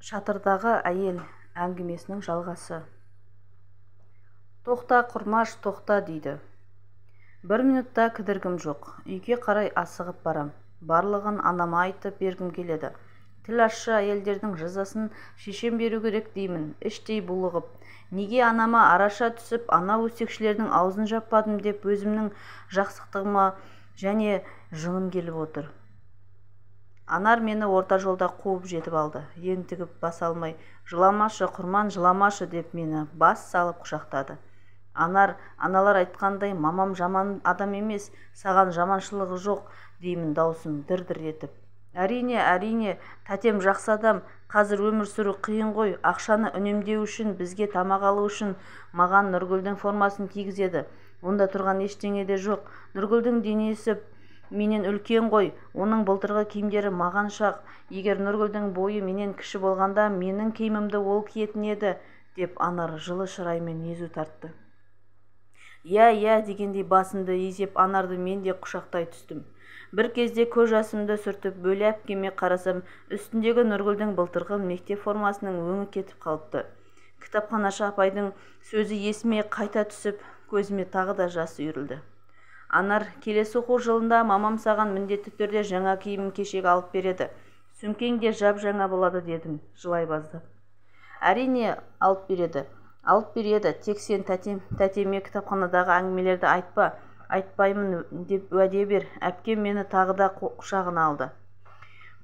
Шатырдағы әйел әңгімесінің жалғасы. Тоқта, Құрмаш, тоқта, дейді. Бір минутта кідіргім жоқ. Үйге қарай асығып барам. Барлығын анама айтып бергім келеді. Тіл ащы әйелдердің жазасын шешем беру керек деймін, іштей булығып. Неге анама араша түсіп, ана өсекшілердің аузын жаппадым деп өзімнің жақсықтығыма және жыным келіп отыр. Анар мені орта жолда қуып жетіп алды. Ентігіп баса алмай, жыламашы, Құрман, жыламашы деп мені бас салып құшақтады. Анар, аналар айтқандай, мамам жаман адам емес, саған жаманшылығы жоқ, деймін даусым дір-дір етіп. Әрине, әрине, тәтем жақсы адам, қазір өмір сүру қиын ғой, ақшаны үнемдеу үшін, бізге тамақ алу үшін маған Нұргүлдің формасын кигізеді. Онда тұрған ештеңе де жоқ. Нұргүлдің денесі менен үлкен ғой, оның былтырғы киімдері маған шақ. Егер Нұргүлдің бойы менен кіші болғанда, менің киімімді ол киетін еді, деп Анар жылы шыраймен езу тартты. Иә, иә, дегендей басымды изеп, Анарды мен де құшақтай түстім. Бір кезде көз жасымды сүртіп, Бөле әпкеме қарасам, үстіндегі Нұргүлдің былтырғы мектеп формасының өңі кетіп қалыпты. Кітапханашы апайдың сөзі есіме қайта түсіп, көзіме тағы да жас үйірілді. Анар, келесі оқу жылында мамам саған міндетті түрде жаңа киім кешек алып береді. Сөмкең де жап-жаңа болады, дедім, жылай бастап. Әрине, алып береді. Алып береді, тек сен тәтеме кітапханадағы әңгімелерді айтпа, айтпаймын деп уәде бер. Әпкем мені тағы да құшағына алды.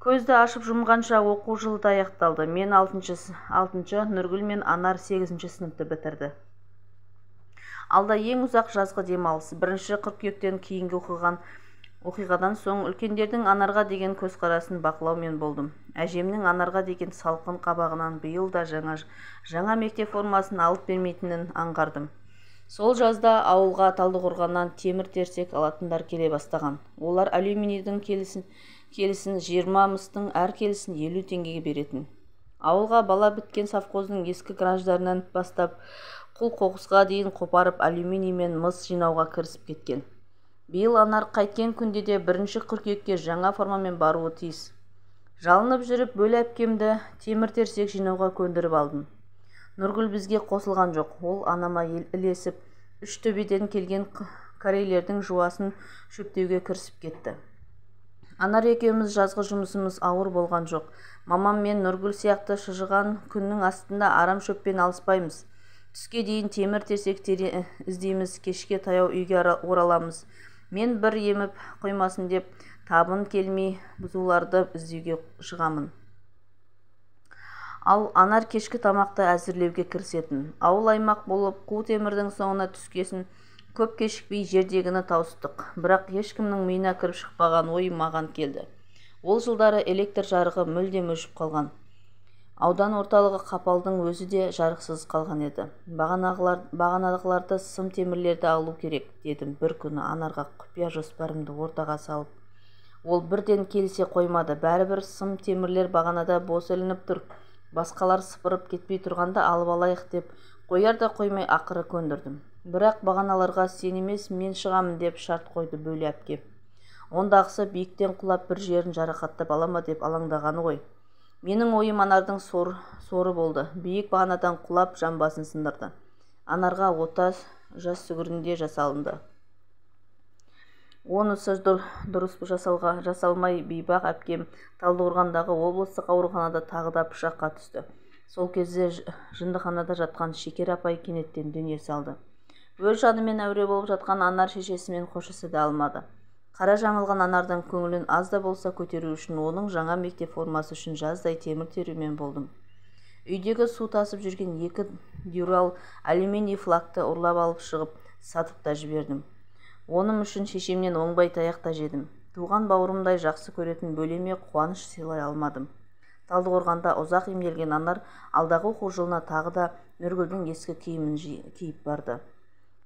Көзді ашып жұмғанша оқу жылы да аяқталды. Мен алтыншы, Нұргүл мен Анар 8-ші сыныпты бітірді. Алда ең ұзақ жазғы демалыс. 1 қыркүйектен кейінгі оқиғадан соң үлкендердің Анарға деген көзқарасын бақылаумен болдым. Әжемнің Анарға деген салқын қабағынан биыл да жаңа мектеп формасын алып бермейтінін аңғардым. Сол жазда ауылға Талдықорғаннан темір терсек алатындар келе бастаған. Олар алюминийдің келісін 20, мыстың әр келісін 50 теңгеге беретін. Ауылға бала біткен совхоздың ескі гараждарынан бастап құл қоқысқа дейін қопарып алюминий мен мыс жинауға кірісіп кеткен. Биыл Анар қайткен күнде де 1 қыркүйекке жаңа формамен баруы тиіс. Жалынып жүріп Бөле әпкемді темір терсек жинауға көндіріп алдым. Нұргүл бізге қосылған жоқ. Ол анама ілесіп, үш төбеден келген корейлердің жуасын шөптеуге кірісіп кетті. Анар екеуміз жазғы жұмысымыз ауыр болған жоқ. Мамам мен Нұргүл сияқты шыжыған күннің астында арам шөппен алыспаймыз. Түске дейін темір терсек іздейміз, кешке таяу үйге ораламыз. Мен бір еміп қоймасын деп табын келмей бұзуларды іздеуге шығамын. Ал Анар кешкі тамақты әзірлеуге кірісетін. Ауыл аймақ болып қу темірдің соңына түскесін көп кешікпей жердегіні тауыстық. Бірақ ешкімнің миына кіріп шықпаған ой маған келді. Ол жылдары электр жарығы мүлдем өшіп қалған. Аудан орталығы Қапалдың өзі де жарықсыз қалған еді. Бағанағыларды сым темірлерді алу керек, дедім бір күні Анарға құпия жоспарымды ортаға салып. Ол бірден келісе қоймады. Бәрібір сым темірлер бағанада бос ілініп тұр. Басқалар сыпырып кетпей тұрғанда алып алайық деп қояр да қоймай ақыры көндірдім. Бірақ бағаналарға сен емес, мен шығамын деп шарт қойды Бөле әпке. Ондағысы биіктен құлап бір жерін жарақаттап алама деп алаңдағаны ғой. Менің ойым Анардың соры болды. Биік бағанадан құлап жамбасын сындырды. Анарға ота жас сүгірінде жасалынды. Онысы дұрыс жасалмай бейбақ әпкем Талдықорғандағы облыстық ауруханада тағы да пышаққа түсті. Сол кезде жындыханада жатқан Шекер апай кенеттен дүние салды. Өз жанымен әуре болып жатқан Анар шешесімен қоштаса да алмады. Қара жамылған Анардың көңілін аз да болса көтеру үшін оның жаңа мектеп формасы үшін жаздай темір терумен болдым. Үйдегі су тасып жүрген 2 дюрал алюминий флагты ұрлап алып шығып, сатып та жібердім. Оным үшін шешемнен оңбай таяқ та жедім. Туған бауырымдай жақсы көретін Бөлеме қуаныш сыйлай алмадым. Талдықорғанда ұзақ емделген Анар алдағы оқу жылына тағы да Нұргүлдің ескі киімін киіп барды.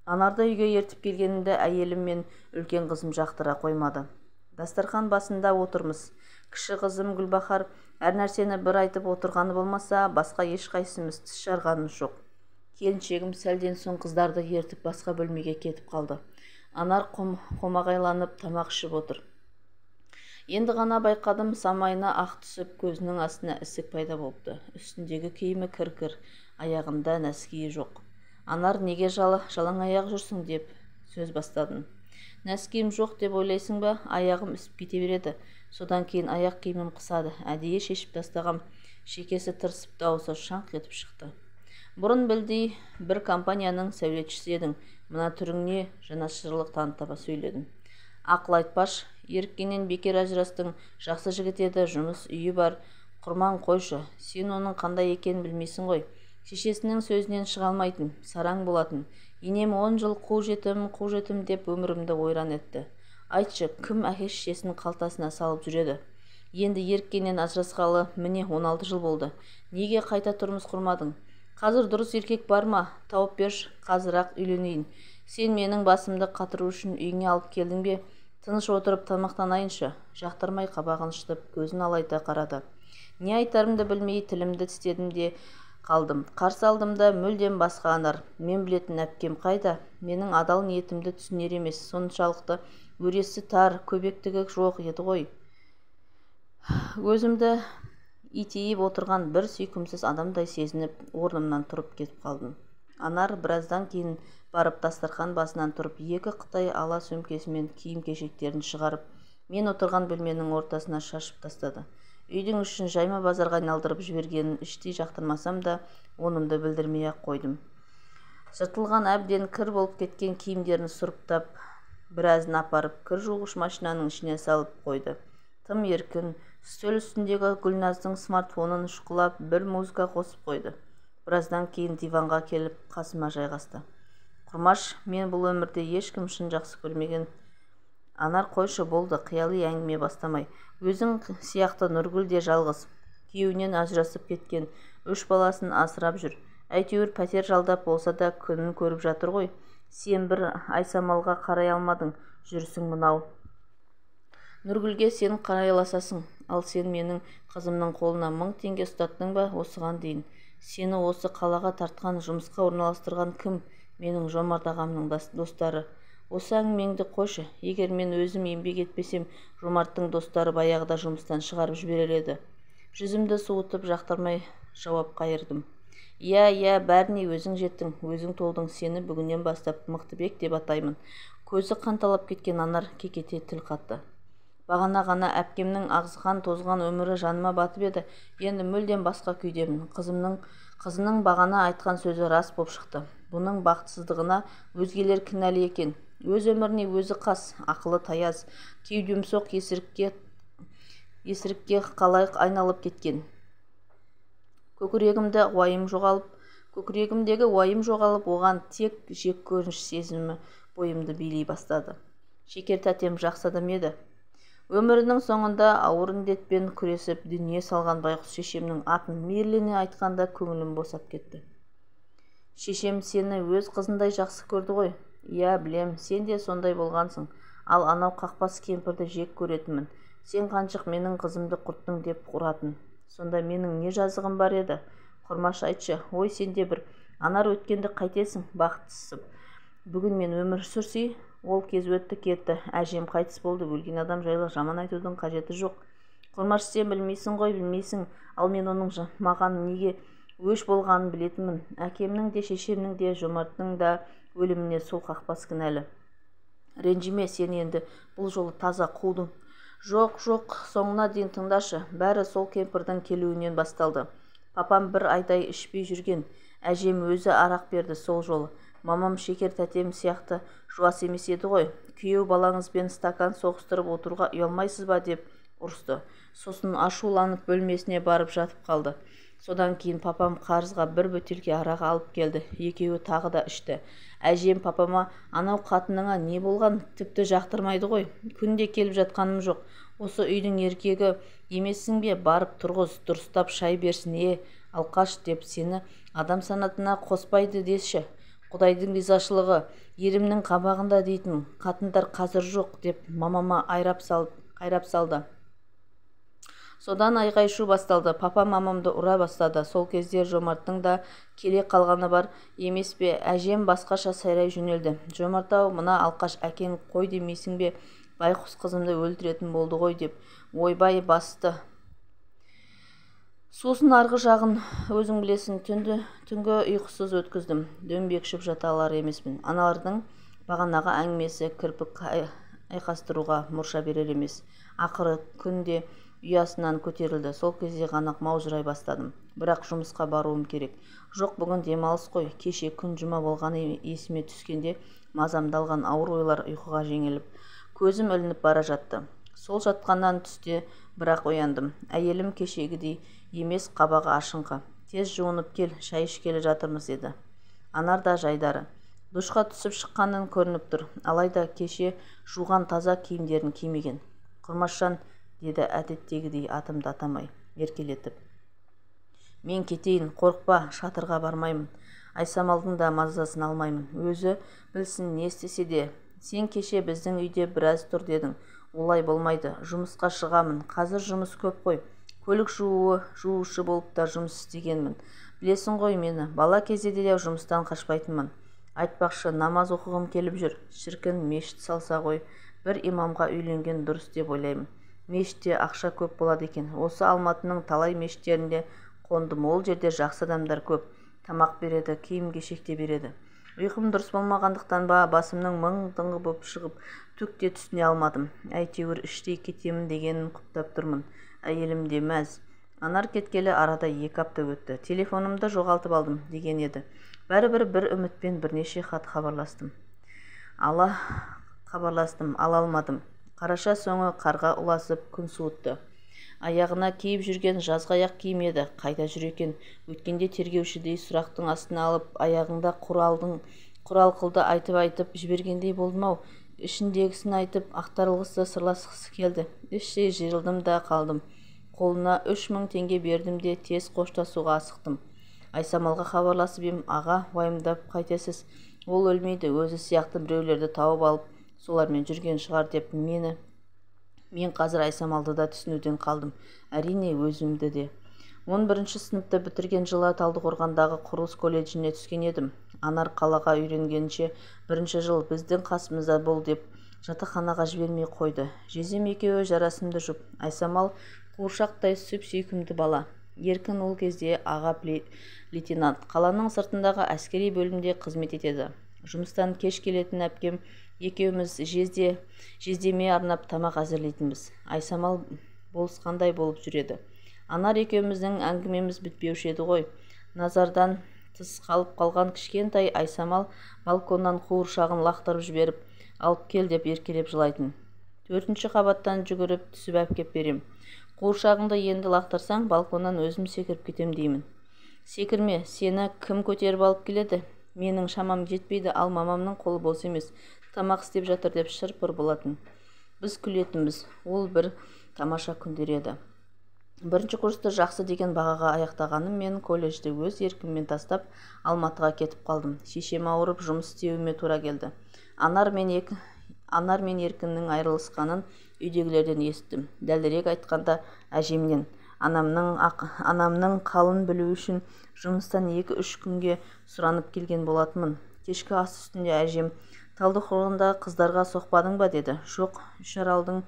Анарды үйге ертіп келгенімде әйелім мен үлкен қызым жақтыра қоймады. Дастархан басында отырмыз. Кіші қызым Гүлбахар әр нәрсені бір айтып отырғаны болмаса, басқа ешқайсымыз тіс жарғанымыз жоқ. Келіншегім сәлден соң қыздарды ертіп басқа бөлмеге кетіп қалды. Анар қомағайланып тамақ ішіп отыр. Енді ғана байқадым, самайына ақ түсіп, көзінің астына ісік пайда болыпты. Үстіндегі киімі кір-кір, аяғында нәскиі жоқ. Анар, неге жалаң аяқ жүрсің деп сөз бастадым. Нәскиім жоқ деп ойлайсың ба? Аяғым ісіп кете береді. Содан кейін аяқ киімім қысады. Әдейі шешіп тастағам. Шекесі тырысып, дауысы шаңқ етіп шықты. Бұрын білдей бір компанияның сәулетшісі едің. Мына түрің не? Жанашырлық таныта сөйледім. Ақыл айтпаш, еріккеннен бекер ажырастың, жақсы жігіт еді, жұмыс үйі бар. Құрман қойшы, сен оның қандай екенін білмейсің ғой. Шешесінің сөзінен шыға алмайтын, сараң болатын. Енем 10 жыл қу жетім, қу жетім деп өмірімді ойран етті. Айтшы, кім әке шешесін қалтасына салып жүреді? Енді еріккеннен ажырасқалы міне 16 жыл болды. Неге қайта тұрмыс құрмадың? Қазір дұрыс еркек бар ма? Тауып берші, қазір-ақ үйленейін. Сен менің басымды қатыру үшін үйіңе алып келдің бе? Тыныш отырып тамақтанайыншы. Жақтырмай қабағын шытып, көзін алайта қарады. Не айтарымды білмей тілімді тістедім де қалдым. Қарсы алдымда мүлдем басқа Анар. Мен білетін әпкем қайда? Менің адал ниетімді түсінер емес. Соншалықты өресі тар, көбектігі жоқ еді ғой. Өзімді итейіп отырған бір сүйкімсіз адамдай сезініп, орнымнан тұрып кетіп қалдым. Анар біраздан кейін барып дастархан басынан тұрып, екі қытай ала сөмкесімен киім-кешектерін шығарып, мен отырған бөлменің ортасына шашып тастады. Үйдің ішін жайма базарға айналдырып жібергенін іштей жақтырмасам да, онымды білдірмей-ақ қойдым. Жыртылған әбден кір болып кеткен киімдерін сұрыптап, біразын апарып, кір жуғыш машинаның ішіне салып қойды. Тым еркін, үстел үстіндегі Гүлназдың смартфонын шұқылап, бір музыка қосып қойды. Біраздан кейін диванға келіп қасыма жайғасты. Құрмаш, мен бұл өмірде ешкім шын жақсы көрмеген. Анар, қойшы, болды, қияли әңгіме бастамай. Өзің сияқты Нұргүл де жалғыз. Күйеуінен ажырасып кеткен, 3 баласын асырап жүр. Әйтеуір пәтер жалдап болса да күнін көріп жатыр ғой. Сен бір Айсамалға қарай алмадың, жүрісің мынау. Нұргүлге сен қарайласасың, ал сен менің қызымның қолына 1000 теңге ұстаттың ба осыған дейін? Сені осы қалаға тартқан, жұмысқа орналастырған кім? Менің Жомарт ағамның достары. Осы әңгімеңді қойшы. Егер мен өзім еңбек етпесем, Жомарттың достары баяғыда жұмыстан шығарып жіберер еді. Жүзімді суытып, жақтырмай жауап қайырдым. Иә, иә, бәріне өзің жеттің, өзің толдың, сені бүгіннен бастап Мықтыбек деп атаймын. Көзі қанталап кеткен Анар кекете тіл қатты. Бағана ғана әпкемнің ағызған тозған өмірі жаныма батып еді. Енді мүлдем басқа күйдемін. Қызының бағана айтқан сөзі рас боп шықты. Бұның бақытсыздығына өзгелер кінәлі екен. Өз өміріне өзі қас, ақылы таяз, кеудемсоқ есірікке қалай айналып кеткен. Көкірегімдегі уайым жоғалып, оған тек жек көрініш сезімі бойымды билей бастады. Шекер тәтем жақсы адам еді. Өмірінің соңында ауыр індетпен күресіп дүние салған байғұс шешемнің атын мейірлене айтқанда көңілім босап кетті. Шешем сені өз қызындай жақсы көрді ғой. Иә, білем, сен де сондай болғансың. Ал анау қақпас кемпірді жек көретінмін. Сен қаншық менің қызымды құрттың деп ұратын. Сонда менің не жазығым бар еді? Құрмаш, айтшы, ой сен де бір. Анар, өткенді қайтесің, бақытсызсып. Бүгін мен өмір сүрсей, ол кез өтті кетті. Әжем қайтыс болды, өлген адам жайлы жаман айтудың қажеті жоқ. Құрмаш, сен білмейсің ғой, білмейсің. Ал мен оның маған неге өш болғанын білетінмін. Әкемнің де, шешемнің де, Жомарттың да өліміне сол қақпас кінәлі. Ренжіме, сен енді бұл жолы таза қудың. Жоқ, жоқ, соңына дейін тыңдашы. Бәрі сол кемпірдің келуінен басталды. Папам бір айдай ішпей жүрген. Әжем өзі арақ берді сол жолы. Мамам Шекер тәтем сияқты жуас емес еді ғой. Күйеу балаңызбен стакан соғыстырып отыруға ұялмайсыз ба деп ұрысты. Сосын ашуланып бөлмесіне барып жатып қалды. Содан кейін папам қарызға бір бөтелке арақ алып келді. Екеуі тағы да ішті. Әжем папама, анау қатыныңа не болған, тіпті жақтырмайды ғой. Күнде келіп жатқаным жоқ. Осы үйдің еркегі емессің бе, барып тұрғыз, дұрыстап шай берсін, алқаш деп сені адам санатына қоспайды десші. Құдайдың ризашылығы, ерімнің қабағында дейтін қатындар қазір жоқ деп мамама қайрап салды. Содан айғай-шу басталды. Папа мамамды ұра бастады. Сол кезде Жомарттың да келе қалғаны бар емес пе? Әжем басқаша сайрай жөнелді. Жомарт-ау, мына алқаш әкең қой демейсің бе? Байқұс қызымды өлтіретін болды ғой деп. Ойбай басты. Сосын арғы жағын өзің білесің, түнгі ұйқысыз өткіздім. Дөңбекшіп жата алар емеспін. Аналардың бағанағы әңгімесі кірпік айқастыруға мұрша берер емес. Ақыры күн де ұясынан көтерілді. Сол кезде ғана маужырай бастадым. Бірақ жұмысқа баруым керек. Жоқ, бүгін демалыс қой. Кеше күн жұма болғаны есіме түскенде мазамды алған ауыр ойлар ұйқыға жеңіліп, көзім ілініп бара жатты. Сол жатқаннан түсте бірақ ояндым. Әйелім кешегідей емес, қабағы ашыңқы. Тез жуынып кел, шай ішкелі жатырмыз деді. Анар да жайдары. Душқа түсіп шыққанын көрініп тұр. Алайда кеше жуған таза киімдерін кимеген. Құрмашжан, деді әдеттегідей атымды атамай, еркелетіп. Мен кетейін, қорықпа, шатырға бармаймын. Айсамалдың да мазасын алмаймын. Өзі білсін не істесе де. Сен кеше біздің үйде біраз тұр дедің. Олай болмайды. Жұмысқа шығамын. Қазір жұмыс көп қой. Көлік жуушы болып та жұмыс істегенмін. Білесің ғой мені, бала кезде де жұмыстан қашпайтынмын. Айтпақшы, намаз оқығым келіп жүр. Шіркін, мешіт салса ғой. Бір имамға үйленген дұрыс деп ойлаймын. Мешітте ақша көп болады екен. Осы Алматының талай мешіттерінде қондым. Ол жерде жақсы адамдар көп. Тамақ береді, киім-кешек те береді. Ұйқым дұрыс болмағандықтан ба, басымның мың дыңғы боп шығып, түк те түсіне алмадым. Әйтеуір іштей кетемін дегенін құптап тұрмын. Әйелім де мәз. Анар кеткелі арада 2 апта өтті. Телефонымды жоғалтып алдым деген еді. Бәрібір бір үмітпен бірнеше хат хабарластым. Ала алмадым. Қараша соңы қарға ұласып күн суытты. Аяғына киіп жүрген жазғы аяқ киім еді. Қайда жүр екен? Өткенде тергеушідей сұрақтың астына алып, аяғында құрал қылды айтып-айтып жібергендей болдым-ау. Ішіндегісін айтып, ақтарылғысы, сырласқысы келді. Іштей жиырылдым да қалдым. Қолына 3000 теңге бердім де тез қоштасуға асықтым. Айсамалға хабарласып ем, аға, уайымдап қайтесіз. Ол өлмейді, өзі сияқты біреулерді тауып алып, солармен жүрген шығар деп мені. Мен қазір Айсамалды да түсінуден қалдым. Әрине, өзімді де. 11-ші сыныпты бітірген жылы Талдықорғандағы құрылыс колледжіне түскен едім. Анар қалаға үйренгенше бірінші жыл біздің қасымызда бол деп жатақханаға жібермей қойды. Жездем екеуі жарасымды жұп. Айсамал қуыршақтай сүп-сүйкімді бала. Еркін ол кезде аға лейтенант. Қаланың сыртындағы әскери бөлімде қызмет етеді. Жұмыстан кеш келетін әпкем екеуміз жездеме арнап тамақ әзірлейтінбіз. Айсамал болысқандай болып жүреді. Анар екеуміздің әңгімеміз бітпеуші еді ғой. Назардан тыс қалып қалған кішкентай Айсамал балконнан қуыршағын лақтырып жіберіп, алып кел деп еркелеп жылайтын. 4-ші қабаттан жүгіріп түсіп әпкеп берем. Қуыршағыңды енді лақтырсаң, балконнан өзім секіріп кетем деймін. Секірме, сені кім көтеріп алып келеді? Менің шамам жетпейді, ал мамамның қолы бос емес. Тамақ істеп жатыр деп шыр-пыр болатын. Біз күлетінбіз. Ол бір тамаша күндер еді. Бірінші курсты жақсы деген бағаға аяқтағаным мен колледжді өз еркіммен тастап, Алматыға кетіп қалдым. Шешем ауырып, жұмыс істеуіме тура келді. Анар мен Еркіннің айырылысқанын үйдегілерден естідім. Дәлірек айтқанда, әжемнен. Анамның қалын білу үшін жұмыстан 2-3 күнге сұранып келген болатынмын. Кешкі ас үстінде әжем Талдықорғандағы қыздарға соқпадың ба деді. Жоқ, Үшаралдың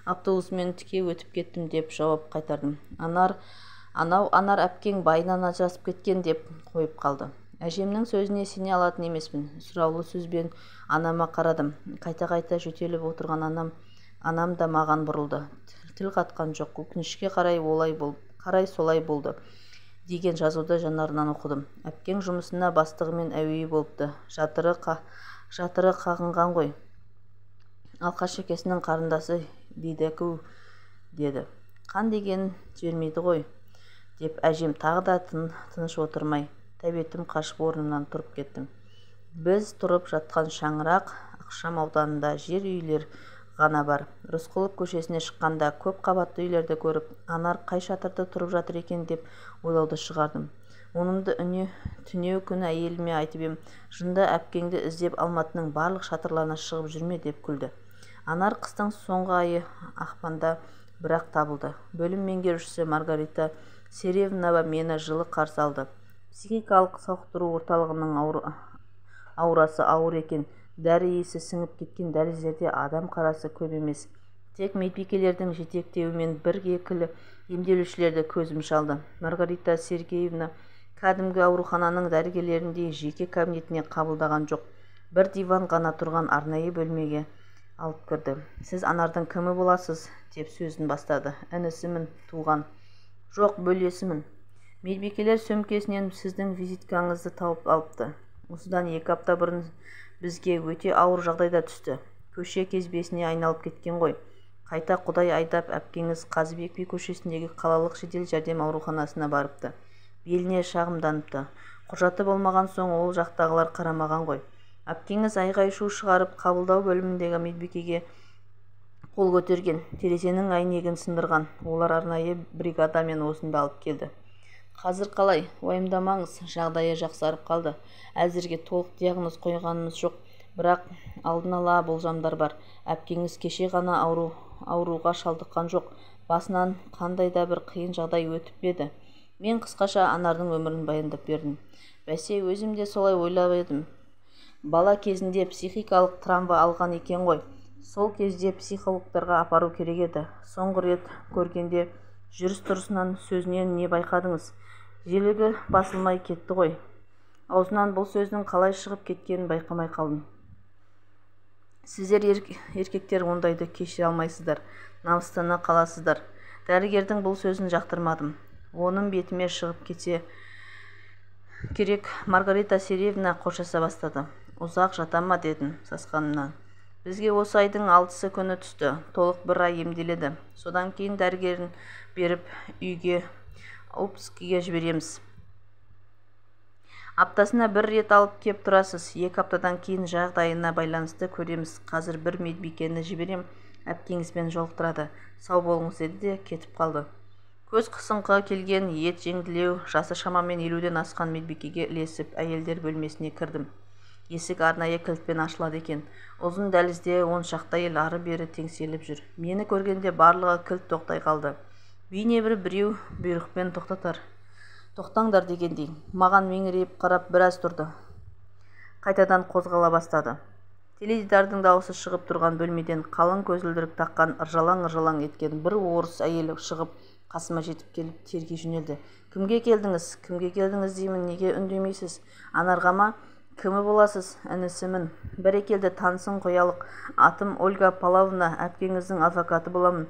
автобусымен тіке өтіп кеттім деп жауап қайтардым. Анау Анар әпкең байынан ажырасып кеткен деп қойып қалды. Әжемнің сөзіне сене алатын емеспін. Сұраулы сөзбен анама қарадым. Қайта-қайта жөтеліп отырған анам да маған бұрылды. Тіл қатқан жоқ. Өкінішке қарай қарай солай болды деген жазуды жанарынан оқыдым. Әпкең жұмысына бастығымен әуейі болыпты. Жатыры қағынған ғой. Алқаш шекесінің қарындасы дейді күү деді. Қан деген жібермейді ғой деп әжем тағы да тыныш отырмай, тәбетім қашып орнымнан тұрып кеттім. Біз тұрып жатқан шаңырақ ықшам ауданында жер үйлер ғана бар. Рысқұлов көшесіне шыққанда көп қабатты үйлерді көріп, Анар қай шатырда тұрып жатыр екен деп ойлауды шығардым. Онымды түнеу күні әйеліме айтып ем, жынды әпкеңді іздеп Алматының барлық шатырларына шығып жүрме деп күлді. Анар қыстың соңғы айы ақпанда бірақ табылды. Бөлім меңгерушісі Маргарита Серевнова мені жылы қарсы алды. Психикалық сауықтыру орталығының аурасы ауыр екен. Дәрі иісі сіңіп кеткен дәліздерде адам қарасы көп емес. Тек медбикелердің жетектеуімен бір-екілі емделушілерді көзім шалды. Маргарита Сергеевна кәдімгі аурухананың дәрігерлеріндей жеке кабинетіне қабылдаған жоқ. Бір диван ғана тұрған арнайы бөлмеге алып кірді. Сіз Анардың кімі боласыз? Деп сөзін бастады. Інісімін, туған. Жоқ, бөлесімін. Медбикелер сөмкесінен сіздің визиткаңызды тауып алыпты. Осыдан 2 апта бұрын бізге өте ауыр жағдайда түсті. Көше кезбесіне айналып кеткен ғой. Қайта құдай айдап әпкеңіз Қазыбек би көшесіндегі қалалық жедел жәрдем ауруханасына барыпты. Беліне шағымданыпты. Құжаты болмаған соң ол жақтағылар қарамаған ғой. Әпкеңіз айғай-шу шығарып қабылдау бөліміндегі медбикеге қол көтерген, терезенің әйнегін сындырған. Олар арнайы бригадамен осында алып келді. Қазір қалай? Уайымдамаңыз, жағдайы жақсарып қалды. Әзірге толық диагноз қойғанымыз жоқ, бірақ алдын ала болжамдар бар. Әпкеңіз кеше ғана ауруға шалдыққан жоқ. Басынан қандай да бір қиын жағдай өтіп еді. Мен қысқаша Анардың өмірін баяндап бердім. Бәсе, өзім де солай ойлап едім. Бала кезінде психикалық травма алған екен ғой. Сол кезде психологтарға апару керек еді. Соңғы рет көргенде жүріс-тұрысынан, сөзінен не байқадыңыз? Желігі басылмай кетті ғой. Аузынан бұл сөздің қалай шығып кеткенін байқамай қалдым. Сіздер еркектер ондайды кешіре алмайсыздар, намыстана қаласыздар. Дәрігердің бұл сөзін жақтырмадым. Оның бетіме шығып кетсе керек. Маргарита Сергеевна қоштаса бастады. Ұзақ жата ма дедім сасқанымнан. Бізге осы айдың 6-сы күні түсті. Толық бір ай емделеді. Содан кейін дәрігерін беріп үйге Упскіге жібереміз. Аптасына бір рет алып кеп тұрасыз. 2 аптадан кейін жағдайына байланысты көреміз. Қазір бір медбикені жіберем, әпкеңізбен жолықтырады. Сау болыңыз деді де кетіп қалды. Көз қысыңқы келген ет жеңділеу, жасы шамамен 50-ден асқан медбикеге ілесіп әйелдер бөлмесіне кірдім. Есік арнайы кілтпен ашылады екен. Ұзын дәлізде 10 шақты әйел ары-бері теңселіп жүр. Мені көргенде барлығы кілт тоқтай қалды. Бейне бір біреу бұйрықпен тоқтатар. Тоқтаңдар дегендей. Маған меңірейіп қарап біраз тұрды. Қайтадан қозғала бастады. Теледидардың дауысы шығып тұрған бөлмеден қалың көзілдірік таққан ыржалаң-ыржалаң еткен бір орыс әйелі шығып, қасыма жетіп келіп терге жөнелді. Кімге келдіңіз? Кімге келдіңіз деймін, неге үндемейсіз? Анарға ма? Кімі боласыз? Інісімін. Бәрекелді, танысын қоялық. Атым Ольга Павловна, әпкеңіздің адвокаты боламын.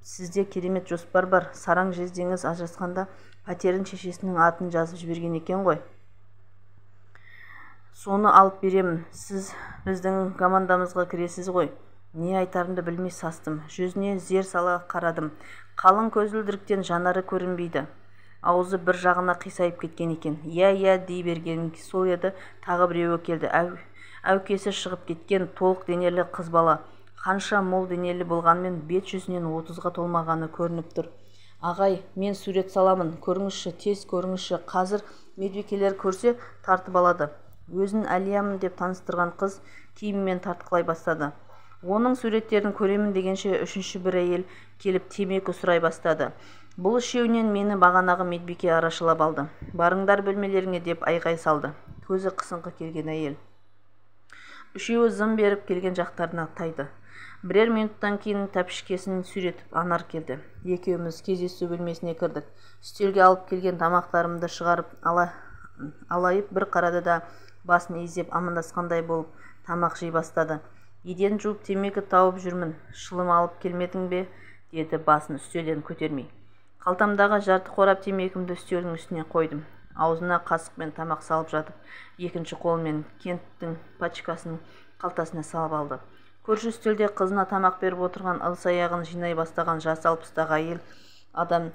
Сізде керемет жоспар бар. Сараң жездеңіз ажырасқанда пәтерін шешесінің атын жазып жіберген екен ғой. Соны алып беремін. Сіз біздің командамызға кіресіз ғой. Не айтарымды білмей састым. Жүзіне зер сала қарадым. Қалың көзілдіріктен жанары көрінбейді. Аузы бір жағына қисайып кеткен екен. Иә, иә дей берген сол еді, тағы біреуі келді. Әукесі шығып кеткен толық денелі қыз бала. Қанша мол денелі болғанмен бет жүзінен 30-ға толмағаны көрініп тұр. Ағай, мен сурет саламын, көріңізші, тез көріңізші. Қазір медбикелер көрсе тартып алады. Өзін Әлиямын деп таныстырған қыз киімімен тартқылай бастады. Оның суреттерін көремін дегенше үшінші бір әйел келіп темекі сұрай бастады. Бұл үшеуінен мені бағанағы медбике арашалап алды. Барыңдар бөлмелеріңе деп айғай салды. Көзі қысыңқы келген әйел. Үшеуі зым беріп келген жақтарына тайды. Бірер минуттан кейін тәпішкесін сүйретіп Анар келді. Екеуміз кездесу бөлмесіне кірдік. Үстелге алып келген тамақтарымды шығарып алайып бір қарады да басын изеп амандасқандай болып тамақ жей бастады. Еден жуып темекі тауып жүрмін. Шылым алып келмедің бе? Деді басын үстелден көтермей. Қалтамдағы жарты қорап темекімді үстелдің үстіне қойдым. Аузына қасықпен тамақ салып жатып, екінші қолымен кенттің пачкасын қалтасына салып алды. Көрші үстелде қызына тамақ беріп отырған ыдыс аяғын жинай бастаған жасы 60-тағы әйел адам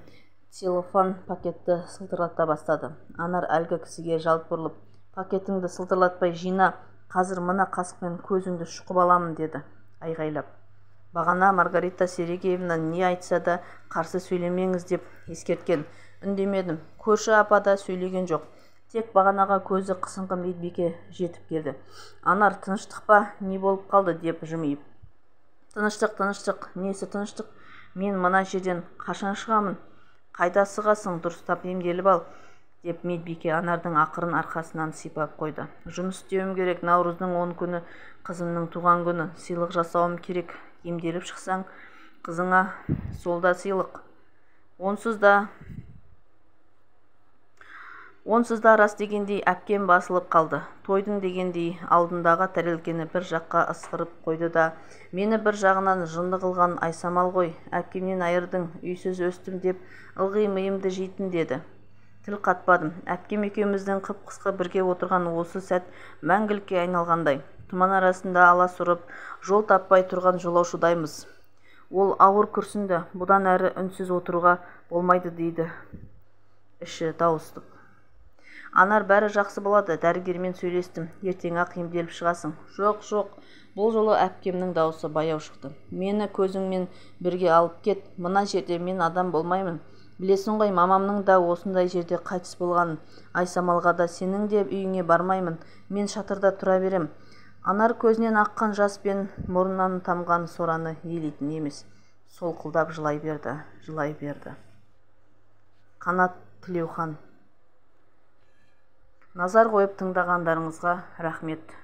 целлофан пакетті сылдырлата бастады. Анар әлгі кісіге жалт бұрылып, пакетіңді сылдырлатпай жина, қазір мына қасықпен көзіңді шұқып аламын деді айғайлап. Бағана Маргарита Сергеевна не айтса да қарсы сөйлемеңіз деп ескерткен. Үндемедім. Көрші апа да сөйлеген жоқ. Тек бағанаға көзі қысыңқы медбике жетіп келді. Анар, тыныштық па? Не болып қалды деп жымиып. Тыныштық, тыныштық. Несі тыныштық? Мен мына жерден қашан шығамын? Қайда сығасың? Дұрыстап емделіп ал, деп медбике Анардың ақырын арқасынан сипап қойды. Жұмыс істеуім керек. Наурыздың 10 күні қызымның туған күні. Сыйлық жасауым керек. Емделіп шықсаң, Қызыңа сол да сыйлық. Онсыз да рас дегендей әпкем басылып қалды. Тойдың дегендей алдындағы тәрелкені бір жаққа ысқырып қойды да, мені бір жағынан жынды қылған Айсамал ғой, әпкемнен айырдың, үйсіз өстім деп ылғи миымды жейтін деді. Тіл қатпадым. Әпкем екеуміздің қып-қысқа бірге отырған осы сәт мәңгілікке айналғандай. Тұман арасында аласұрып, жол таппай тұрған жолаушыдаймыз. Ол ауыр күрсінді. Бұдан әрі үнсіз отыруға болмайды дейді. Іші дауыстып. Анар, бәрі жақсы болады, дәрігермен сөйлестім. Ертең-ақ емделіп шығасың. Жоқ, жоқ. Бұл жолы әпкемнің дауысы баяу шықты. Мені көзіңмен бірге алып кет. Мына жерде мен адам болмаймын. Білесің ғой, мамамның да осындай жерде қайтыс болғанын. Айсамалға да, сенің де үйіңе бармаймын. Мен шатырда тұра берем. Анар көзінен аққан жас пен мұрнынан тамған сораны елейтін емес. Солқылдап жылай берді, жылай берді. Қанат Тілеухан. Назар қойып тыңдағандарыңызға рахмет.